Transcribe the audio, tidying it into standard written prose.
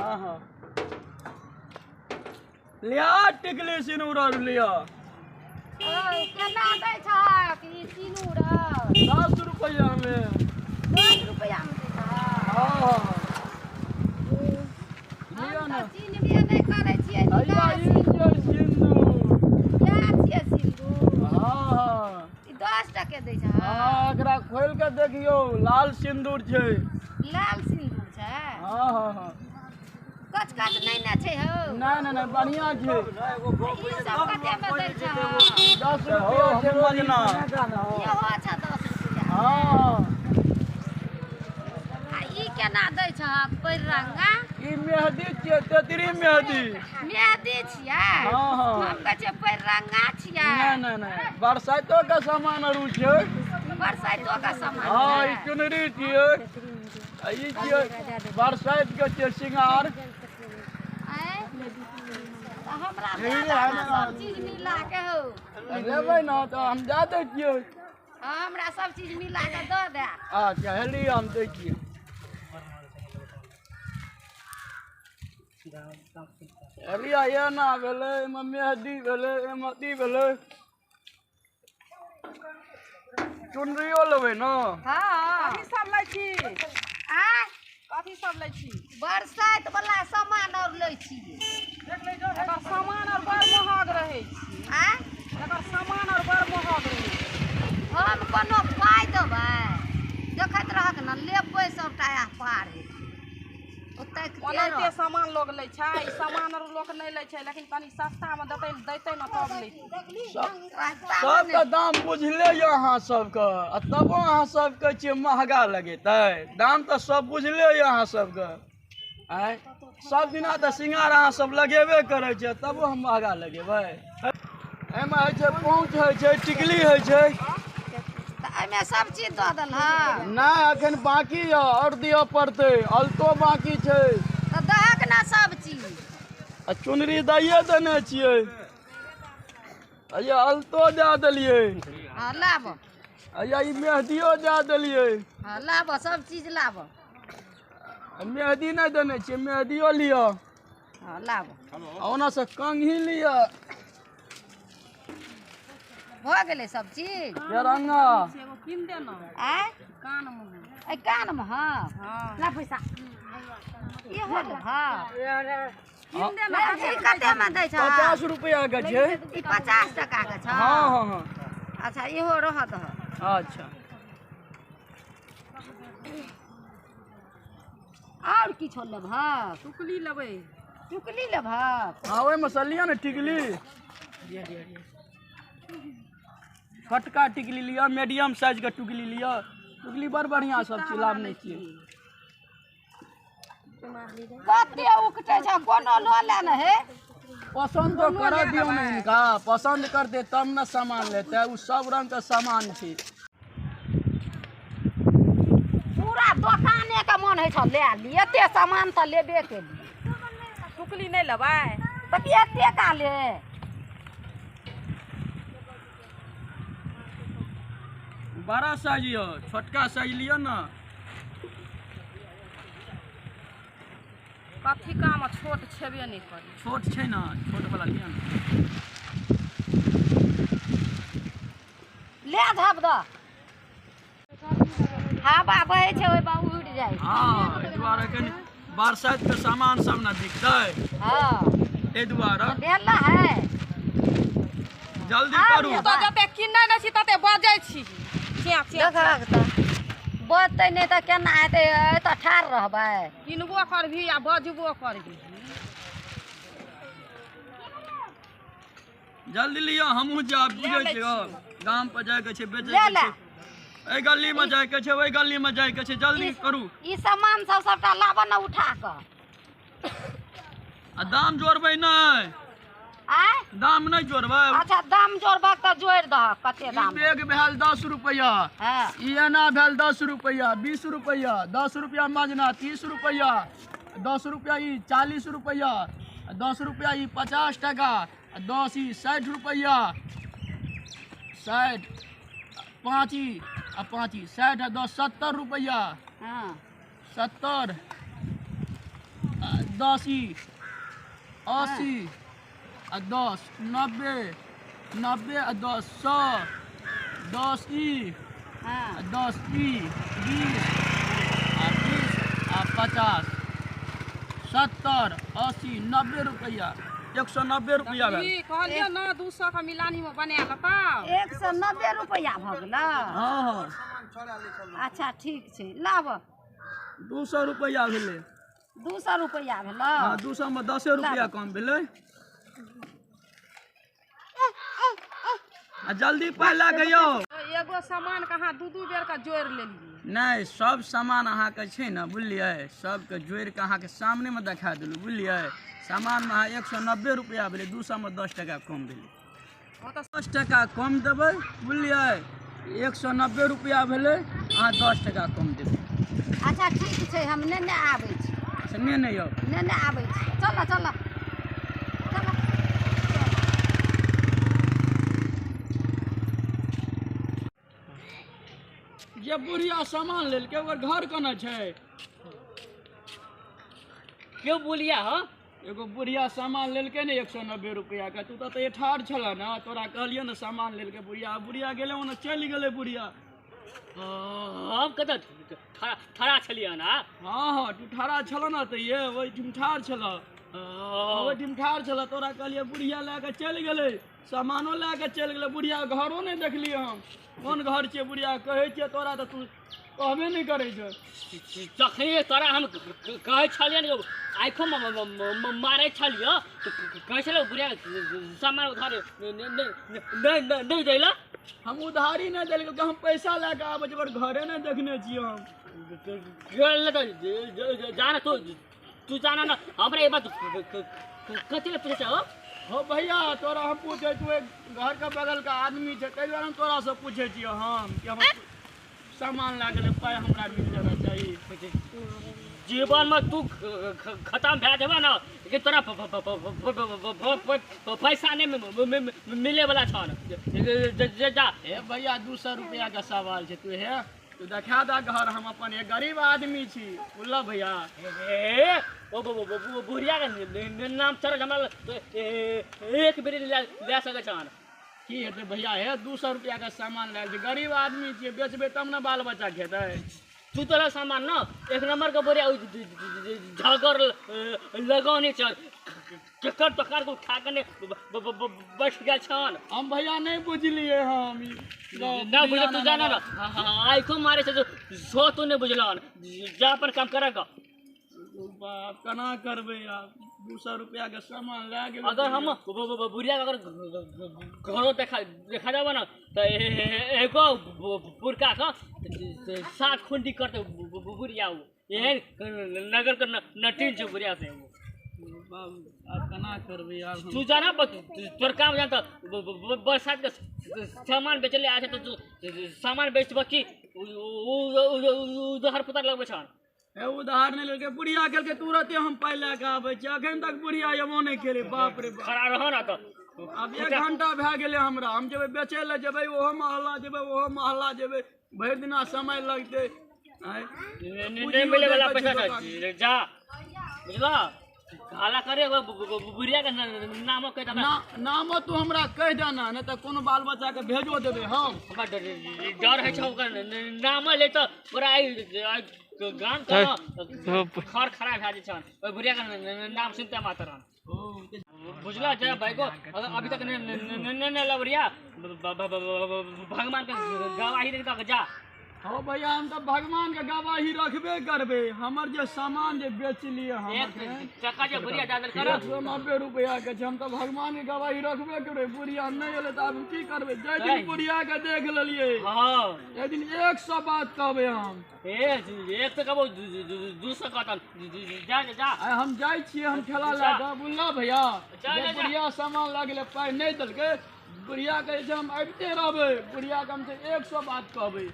हाँ हाँ लिया टिकली सिनूर और लिया। केना दै छहक ई सिनूर? 10 रुपया में। 10 रुपया में दै छहक? हाँ लिया ना। चिन्हबे नहि करै छियै। हैया ई छियै सिन्दूर। इएह छियै सिन्दूर? हाँ हाँ। ई 10 टके दै छहक? हाँ, एकरा खोलि के देखियौ, लाल सिन्दूर छै। लाल सिन्दूर छै? हाँ हाँ हाँ। कच कच नहि ने छै हौ? नहि नहि नहि, बढ़िआँ छै। ई सब कते मे दै छहक? 10 रुपया छै मजना। इहो छै 10 रुपया। हाँ। आ ई केना दै छहक पैररंगा? ई मेहदी छियै, तेतरी मेहदी। मेहदी छियै? हाँ हाँ। हम कहै छियै पैररंगा छियै। नहि नहि नहि, बरसाइतो के सामान आरू छै। बरसाइतो के सामान? हाँ, ई चुनरी छियै, आ ई छियै बरसाइत के छियै सिंगार। हमरा सब चीज मिला के हौ। लेबै ने तऽ हम दए दै छियै। हमरा सब चीज मिला के दऽ दे। अच्छा हेली, हम दै छियै। हेलिया एना भेलै, एहिमे मेहदी भेलै, एहिमे अथी भेलै। चुनरियो लेबै ने? हाँ। कथी सब लै छी? आँय? कथी सब लै छी? बरसाइत वाला सामान और लै छी। एकर सामान और बड़ महग रहै छै। आँय? एकर सामान और बड़ महग रहै छै। हम कोनो पाइ देबै? देखैत रहक ने, लेबै सबटा आ पार हेतै। ओनाहिते सामान लोग लै छै, ई सामान आर लोक नहि लै छै, लेकिन कनि सस्तामे देतै दैतै ने तब लै। सबके दाम बुझले यऽ अहाँ सबके, आ तबो अहाँ सब कहै छियै महगा लगेतै। दाम तऽ सब बुझले यऽ अहाँ सबके। आँय, सब दिना तऽ सिंगार अहाँ सब लगेबे करै छियै, तबो हम महगा लगेबै? एहिमे होइ छै पहुँच, होइ छै टिकली, होइ छै। एहिमे सब चीज दऽ देलहक? नहि, एखन बाकी यऽ, आओर दिअ पड़तै। अलतो बाकी छै। तऽ दहक ने सब चीज। आ चुनरी दैये देने छियै, अइया अलतो दए देलियै। हाँ लाब। अइया ई मेहदियो दए देलियै। हाँ लाब, सब चीज लाब। मेहदी नहि देने छियै, मेहदियो लिअ। हाँ लाब। आ ओना से कंघी लिअ। भऽ गेलै सब चीज? केरंगा एगो कीन दे ने। आँय? कान मे। एहि कान मे? हाँ हाँ। ला पैसा। इहो लेबहक? कीन दे ने। ई कते मे दै छहक? 50 रुपया के छै। ई 50 टका के छह? हाँ हाँ हाँ। अच्छा इहो रहऽ दहक। अच्छा। आओर किछो लेबहक? टुकली लेबै। टुकली लेबहक? हाँ, ओहिमे से लिअ ने टिकली। छोटका टिकली लिअ, मीडियम साइज के टुकली लिअ। टुकली बड़ बढ़िआँ सब चीज लाबने छियै। कते उकटै छै, कोनो लऽ ले ने हे। पसन्द तो करऽ दियौ ने हिनका, पसन्द करतै तब ने सामान लेतै। ओ सब रंग के सामान छै। पूरा दोकाने के मन होइ छौ लए ली, एते सामान तऽ लेबे केली। टुकली नहि लेबै? तऽ एते का ले? बड़ा साइज यऽ, छोटका साइज लिअ ने। कथी काम छोट छेबे नहि करै। छोट छै ने, छोट वाला लिअ ने। ले झाप दऽ। हवा बहै छै, ओहि बा उड़ि जाइ छै। हाँ, एहि दुआरे कनि बरसाइत के सामान सब ने बिकतै। हाँ, एहि दुआरे भेल है। जल्दी करू। तऽ जते किनै नहि छी तते बजै छी। देखहक तऽ बजतै नहि तऽ केना हेतै? एतऽ ठाढ़ रहबै? किनबो करबही आ बजबो करबही। जल्दी लिअ, हमहूँ जायब। बुझै छियै, गाम पर जायके छै, बेचै ले के ले। छै। एहि गली में जायके छै, ओहि गली में जायके छै, जल्दी करू। ई सामान सब सबटा लाबऽ ने उठा कऽ। आ दाम जोड़बै नहि? आँय? दाम नहि जोड़बै? अच्छा दाम जोड़बहक तऽ जोड़ि दहक। कते ई दाम? बैग भेल 10 रुपया। हाँ। ई एना भेल 10 रुपया, 20 रुपया, 10 रुपया मजना, 30 रुपया, 10 रुपया ई 40 रुपया, 10 रुपया ई 50 टका, 10 ई 60 रुपया, 60 5 ई आ 5 ई 60 आ 10 70 रुपया। हाँ। 70 10 ई 80 आ 10 90 90 आ 10 100 10 ई हाँ 10 ई 20 आ 20 आ 50 70 80 90 रुपया 190 रुपया भेल। ई कहलियो ना 200 के मिलानी में बना लेता। 190 रुपया भऽ गेलै। हाँ हाँ अच्छा ठीक छै, लाब। 200 रुपया भेलै। 200 रुपया भेलै। हाँ 200 में 10 रुपया कम भेलै। आ जल्दी पाइ लए कऽ यौ। एगो सामान कहाँ दू दू बेर के जोड़ि लेलियै। नहि सब सामान अहाँके छै ने बुझलियै, सबके जोड़ि कऽ अहाँके सामनेमे देखा देलहुँ बुझलियै। सामानमे अहाँ 190 रुपया भेलै, 200 में 10 टका कम भेलै। 10 टका कम देबै बुझलियै, 190 रुपया भेलै, अहाँ 10 टका कम देबै। अच्छा ठीक छै, हम नेने आबै छी। अच्छा नेने यौ। नेने आबै छी, चलऽ चलऽ चलऽ। जे बुढ़िया सामान लेलकै ओकर घर केना छै? क्यों बोलिया हो? एगो बुढ़िया सामान लेलकै ने 190 रुपया के, तू तऽ ठाढ़ छलह ने, तोरा कहलियै ने सामान लेलकै बुढ़िया, बुढ़िया गेलै ओने चलि गेलै बुढ़िया। हम कतऽ ठड़ा छलियै ना? हाँ हाँ तू ठाढ़ा छलह ने तऽ ये ओहिठाम ठाढ़ छलह, ओहिठाम ठाढ़ छलह, तोरा कहलियै बुढ़िया लए कऽ चलि गेलै, सामानो लए कऽ चलि गेलै बुढ़िया, घरो नहि देखलियै हम कोन घर छियै बुढ़िया, कहै छियै तोरा तऽ तू कहबे नहि करै छै। जखनी तोरा हम कहै छलियै ने आँखो मारै छलियै कहै छलै बुढ़िया सामान उधार नहि दै लए। हम उधारी नहि देलकै, हम पैसा लए कऽ आबै छियै, पर घरे नहि देखने छियै हम। जाना तू जाना ना, हमरा ई बात कथी लए पूछै छहो? हो भैया तोरा हम पूछै, तू एक घर के बगल के आदमी छै, ताहि दुआरे हम तोरासँ पूछै छियै हम कि हमर सामान लए गेलै, पाइ हमरा मिल जाना चाही। जीवनमे तू खतम भए जेबह ने, लेकिन तोरा पैसा नहि मिलैवला छह। जा हे भैया 200 रुपया के सवाल छै, तू हे तू देखा दे घर, हम अपन एक गरीब आदमी छी बुझलह भैया। हे ओ बुढ़िया के नाम चढ़ल हमरा एक बेर लए सकै छहन। की हेतै भैया, हे 200 रुपया के सामान लए छै, गरीब आदमी छियै, बेचबै तब ने बाल बच्चा खेतै। तू तोरा सामान न एक नंबर के बोरिया झगड़ लगौने छल, केकर तकर को उठा के बैठ गेल छन। हम भैया नहि बुझलियै, हम ना बुझल तू जाना ना, आँखो मारे छै सो तू नहि बुझलहन, जा अपन काम कर के। बाप केना करबै आब, 200 रुपया के सामान लए गेलै। अगर हम बुढ़िया के अगर घरो देखा देखा जाब ने तऽ एगो पुरका के 7 खुंडी करतै बुढ़िया, ओ एहन नगर के नटीन छै बुढ़िया से। आब केना करबै यार, तू जाना तोर काम जान तऽ बरसात के सामान बेचले आय छै तऽ तू सामान बेचबह की उधार पुतार लगबै छहन? हे उधार नहि लेलकै बुढ़िया, केलकै तुरते हम पाइ लए कऽ आबै छी, अखन तक बुढ़िया एबो नहि केलै। बाप रे बाप, खड़ा रह ना तऽ आब 1 घंटा भए गेलै हमरा, हम जेबै बेचै लए जेबै, ओहो मोहल्ला जेबै, ओहो मोहल्ला जेबै, भरि दिना समय लगतै। नहि मिलै वाला पैसा छै, जा बुझलह हाला करे बुढ़िया के नामो कहि दे। नामो तू हमरा कहि दे ना, नहि तऽ कोनो बाल बच्चा के भेजो देबै हम। हमरा डर होइ छै ओकर नामो ले तऽ पूरा गाम के खर खड़ा भए जाइ छन ओहि बुढ़िया के नाम सुनते मात्र। बुझलह जा भाई को अभी तक नहीं लबरिया भगवान के गवाही दे जा। हो भैया हम तऽ भगवान के गवाही रखबे करबै, हमर जे सामान जे बेचलियै हम टका जे बुढ़िया दए देलकै 190 रुपया के छै, हम तऽ भगवान के गवाही रखबे करबै। बुढ़िया नहि एलै तऽ आब की करबै, जाहि दिन बुढ़िया के देख लेलियै हँ एक दिन 100 बात कहबै हम। एक तऽ कहबो 200 कहतन। जा जा आइ हम जाइ छियै, हम ठेला लए कऽ बुझलह भैया, बुढ़िया सामान लए गेलै पाइ नहि देलकै बुढ़िया के जे हम आबिते रहबै, बुढ़िया के हम 100 बात कहबै।